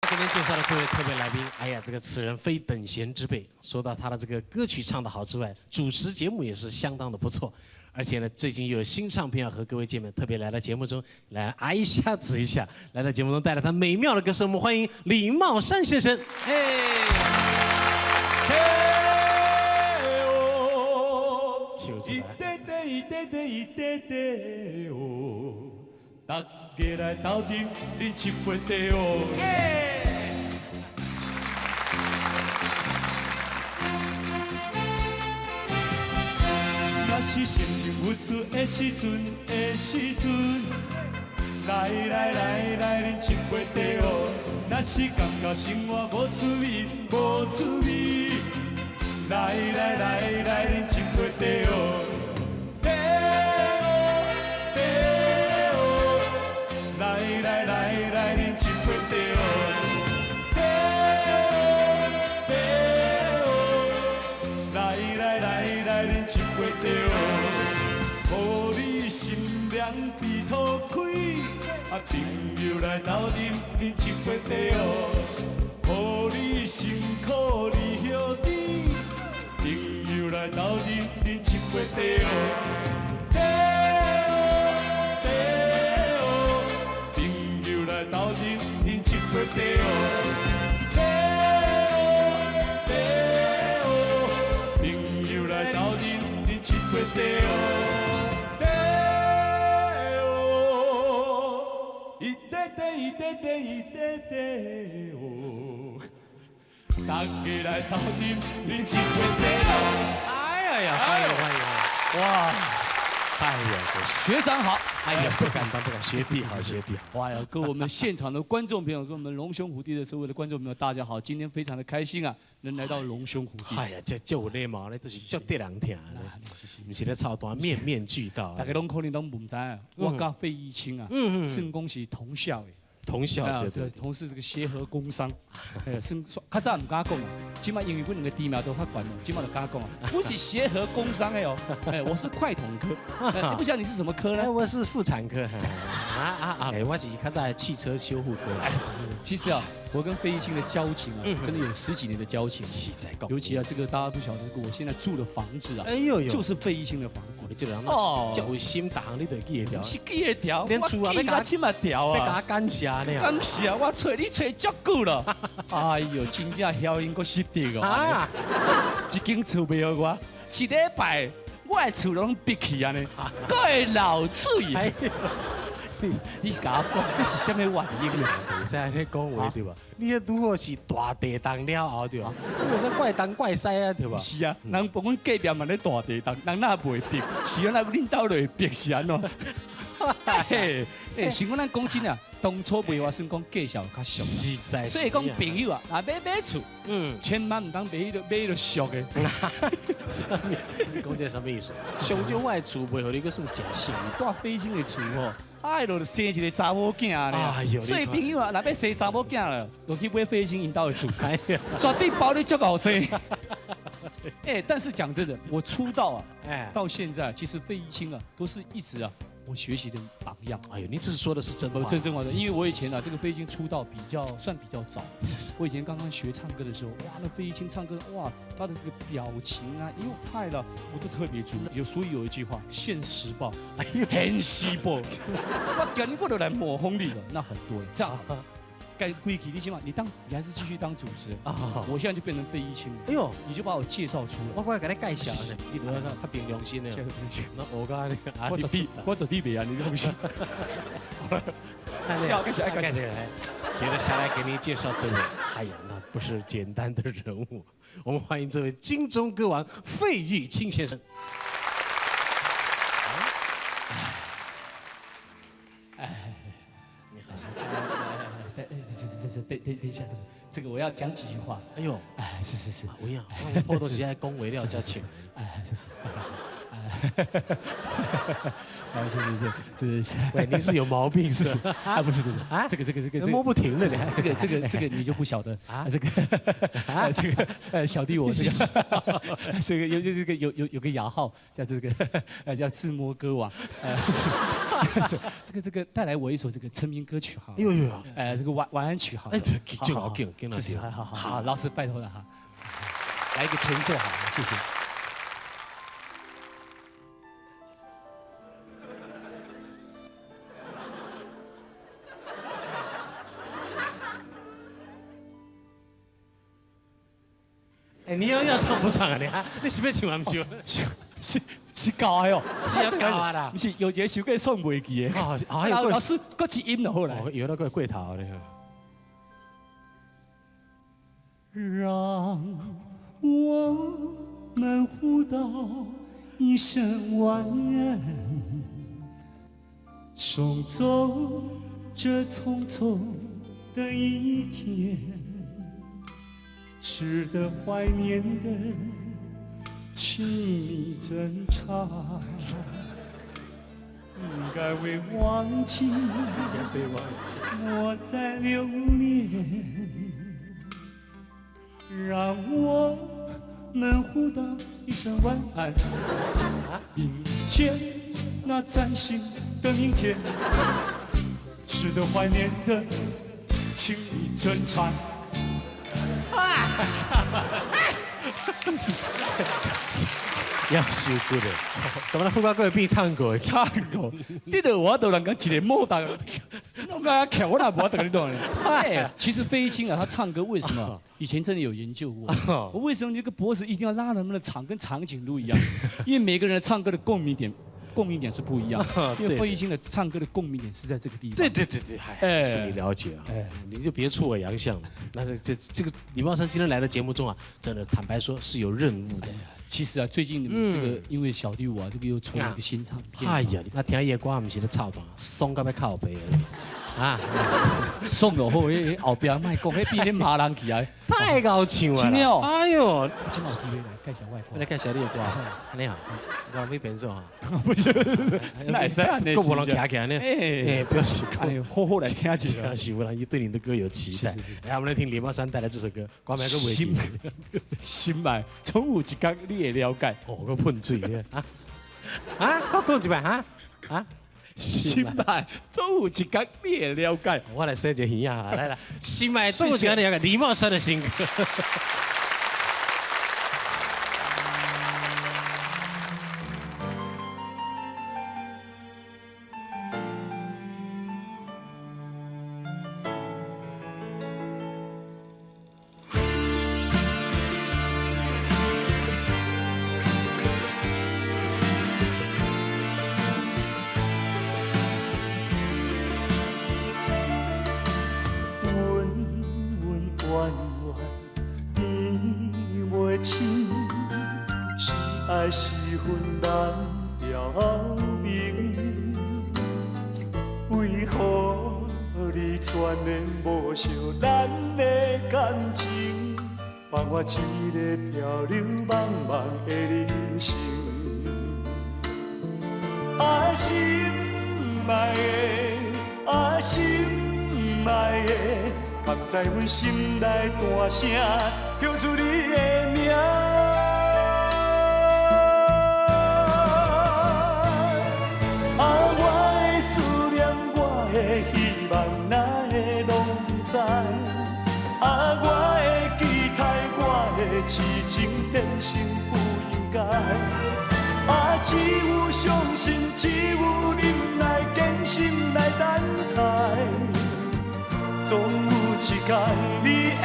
今天介绍的這位特別來賓，哎呀，這個此人非等閒之輩。說到他的這個歌曲唱得好之外，主持節目也是相當的不錯。而且呢，最近又有新唱片要和各位見面，特別來到節目中來啊一下子一下，來到節目中帶來他美妙的歌聲，我們歡迎李茂山先生。哎，唱出來。大家來鬥陣啉一杯茶哦。若是心情鬱卒的時陣的時陣，來來來來啉一杯茶哦。若是感覺生活無趣味，無趣味，來來來來啉一杯茶哦。茶哦，茶哦，來來來來啉一杯茶哦。茶哦，茶哦，來來來來啉一杯茶哦。予你心涼鼻頭開，啊朋友來鬥陣啉一杯茶哦。予你辛苦離休甜，朋友來鬥陣啉一杯茶哦。茶哦，茶哦，朋友來鬥陣啉一杯茶哦。茶哦，茶哦，朋友來鬥陣啉一杯茶哦。茶哦，一塊茶一塊茶一塊茶哦，大家來鬥陣啉一杯茶哦。哎呀呀，歡迎歡迎！哇，哎呀，學長好！哎呀，不敢當，不敢，學弟好，學弟好。哇呀，跟我們現場的觀眾朋友，跟我們龍兄虎弟的所有的觀眾朋友，大家好！今天非常的開心啊，能來到龍兄虎弟。哎呀，這這有禮貌咧，都是足得人聽的，毋是咧操蛋，面面俱到。大家攏可能攏毋知啊，我佮費玉清啊，算講是同校的。同校對對，同是這個協和工商，哎，算較早毋敢講啊，這擺因為阮兩個地名都較懸哦，這擺就敢講啊。我是協和工商的哦，哎，我是快統科，你不曉得你是什麼科呢？我是婦產科。啊啊啊！哎，我是較早汽車修護科。哎，是，其實啊，我跟費玉清的交情啊，真的有十幾年的交情。實在講，尤其啊，這個大家不曉得，我現在住的房子啊，哎呦呦，就是費玉清的房子。你這人哦，這有心，逐項你都會記得牢。是記得牢，連厝啊，欲共起碼牢啊，欲共感謝呢。感謝，我揣你揣足久了。哎呦，真正囂音閣失德哦。一間厝賣予我，一禮拜我的厝攏逼去按呢，閣會漏水。你共我講，這是啥物原因？袂使按呢講話對吧？你彼拄好是大地動了後對吧？你袂使怪東怪西啊對吧？是啊，人講阮隔壁嘛咧大地動，人哪袂逼？是按怎恁兜就會逼是按怎？嘿，欸，是講咱講真啊，當初賣我算講介紹較俗，實在。所以講朋友啊，若欲買厝，千萬毋通買彼個買彼個俗的。啥物？你講這啥物意思？上少我的厝賣予你，閣算誠俗。住費玉清的厝吼，哎呦，就生一個查某囝呢。所以朋友啊，若欲生查某囝了，就去買費玉清𪜶兜的厝，絕對包你足𠢕生。哎，但是講真的，我出道啊，到現在，其實費玉清啊，都是一直啊，我學習的榜樣。哎呦，你這是說的是真話，真真話的。因為我以前啊，這個費玉清出道比較算比較早。我以前剛剛學唱歌的時候，哇，那費玉清唱歌，哇，他的這個表情啊，因為太了，我都特別注意。有所以有一句話，現實報，哎呦，現實報。我今日我都來抹紅你了，那很多了。這樣，該歸去你起碼你當，你還是繼續當主持人啊。我現在就變成費玉清。哎呦，你就把我介紹出來，我過來給你介紹。你得較憑良心的。那我講你，我絕對，我絕對袂啊，你放心。謝謝，感謝。接着下來給你介紹這位，哎呀，那不是簡單的人物。我們歡迎這位金鐘歌王費玉清先生。哎，你好。等、等、等、等一下，這個我要講幾句話。哎呦，哎，是是是，有影，我都是愛講話了才唱。哎，是是，大家好。哎，这这这，喂，您是有毛病是吧？啊，不是不是啊，这个摸不停的，这个你就不晓得啊，这个啊这个小弟我这个有这个有有有个雅号叫这个叫自摸歌王，这个带来我一首这个成名歌曲哈，哎呦呦，这个晚安曲哈，哎，这这好听，是好好好，老师拜托了哈，来一个前奏好，谢谢。哎，你要唱不唱啊？你你是欲唱啊？毋是？是教的哦，是教啊啦。毋是有一首歌唱袂记的。哦，老师，搁一音就好啦。有那个过头咧。让我們互道一聲晚安，送走這匆匆的一天。值得懷念的，請你珍藏。應該會忘記，莫再留戀。讓我們互道一聲晚安，迎接那嶄新的明天。值得懷念的，請你珍藏。要收骨的，怎麼副歌會變探戈？探戈，你著我都人講一個莫大，我講徛我哪無法度你懂？哎，其實費玉清啊，他唱歌為什麼？以前真的有研究過，我為什麼你個脖子一定要拉那麼的長，跟長頸鹿一樣？因為每個人唱歌的共鳴點。共鳴點是不一樣，因為費玉清的唱歌的共鳴點是在這個地方。對對對對，哎，是你了解啊，哎，你就別出我洋相了。那這個李茂山今天來的節目中啊，真的坦白說是有任務的。其實啊，最近這個因為小弟我啊，這個又出了一個新唱片。哎呀，那聽伊的歌毋是咧臭彈，爽到欲靠背啊！爽就好，彼後壁莫講，彼變咧罵人起來。太𠢕唱啊！真的哦。哎呦，今有機會來介紹我的歌。來介紹你的歌。你好，我沒變數哈。不是，那會使按呢？閣無人徛起來呢？哎，表示講好好來聽一下。是有人對你的歌有期待。來，我們來聽李茂山帶來這首歌。歌名閣袂記。心愛，總有一天你會了解。哦，閣噴水啊！啊，閣講一擺哈啊！心愛，總有一天你會了解。我來洗一個耳仔，來來，心愛總有一天你了解。李茂山的新歌。愛是分難表明，為何你全然無惜咱的感情，放我一个漂流茫茫的人生？啊，心愛的，啊，心愛的，敢知阮心內大聲叫出你的名？希望哪会拢不知？啊，我的期待，我的痴情变成不應該。啊，只有相信，只有忍耐，堅心來等待。總有一天你會